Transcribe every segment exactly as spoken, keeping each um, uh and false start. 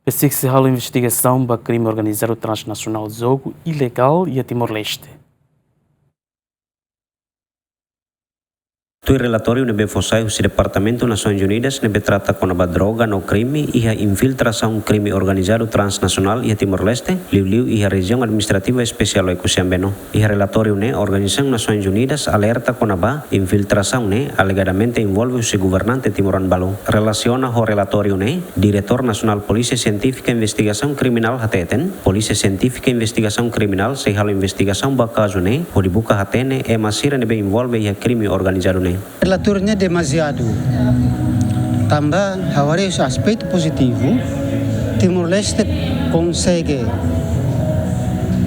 Besik sei halo investigasaun ba krime organizadu transnasionál jogu ilegál iha Timor-Leste. Tuir relatóriu ne'ebé fó sai husi Departamentu Nasoins Unidas ne'ebé trata kona-ba droga no krime iha infiltrasaun krime organizadu transnasionál iha Timor-Leste, liuliu iha Rejiaun Administrativa Espesiál Oekusi Ambeno. Iha relatóriu ne'e, Organizasaun Nasoins Unidas alerta kona-ba infiltrasaun ne'e alegadamente envolve husi governante timoroan balu. Relasiona ho relatóriu ne'e, Diretór Nasionál Polísia Sientífika Investigasaun Kriminál hateten, Polísia Sientífika Investigasaun Kriminál sei halo investigasaun ba kazu ne'e, hodi buka hatene ema sira ne'ebé envolve iha krime organizadu ne'e. Relatóriu ne'e demaziadu. Tanba ha'u haree husi aspetu pozitivu, Timor-Leste konsege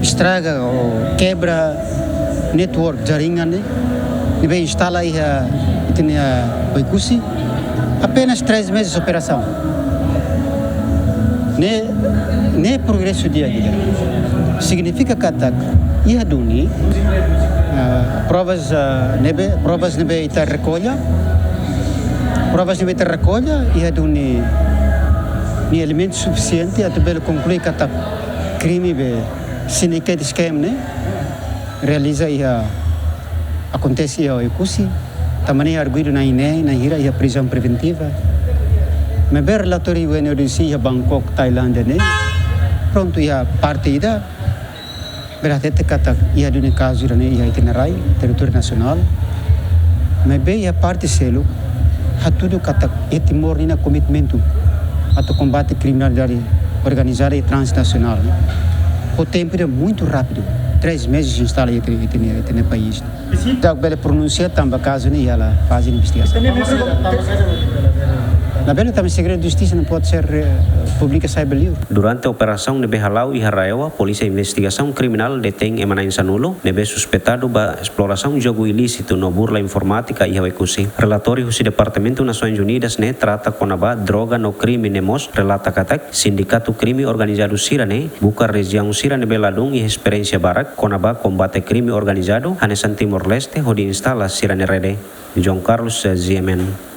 estraga ou kebra network, jaringan ne'e, ne'ebé instala iha ita-nia Oekusi, apenas três meses operasaun. Ne'e, ne'e progresu di'ak ida. Signifika katak iha duni, ah, provas, ah, ne'ebé, provas ne'ebé ita rekolla, provas ne'ebé ita rekolla, iha duni nia elementu sufisiente atu bele konklui katak krime be syndicate scam ne'e realiza iha, akontese iha Oekusi, tanba ne'e arguidu na'in-neen, na'in-hira iha prizaun preventiva. Maibé relatóriu U N O D C iha Bangkok, Tailándia ne'e, prontu, iha parte ida bele hatete katak iha duni kazu ida-ne'e iha ita-nia rai, territóriu nasionál. Maibé iha parte seluk, hatudu katak iha Timor ninia komitmentu atu kombate kriminalidade organizada i transnasionál, ne'e, ho tempu ida muitu rápidu, três meses instala iha ita-nia, ita-nia, ita-nia país. Ita bele pronunsia tanba kazu ne'e iha hela faze investigasaun. Labele, tanba segredu de justisa, não pode ser, eh, publika sai ba liur. Durante operasaun ne'ebé hala'o iha RAEOA, Polísia Investigasaun Kriminál detein ema na'in sanulu ne'ebé suspetadu ba esplorasaun jogu ilísitu no burla informátika iha Oekusi. Relatóriu husi Departamentu Nasoins Unidas ne'e trata kona-ba droga no krime ne'e mós relata katak sindikatu krime organizadu sira-ne'e buka rejiaun sira ne'ebé ladún iha esperiénsia barak kona-ba kombate krime organizadu hanesan Timor-Leste hodi instala sira-nia rede. João Carlos, Z M N.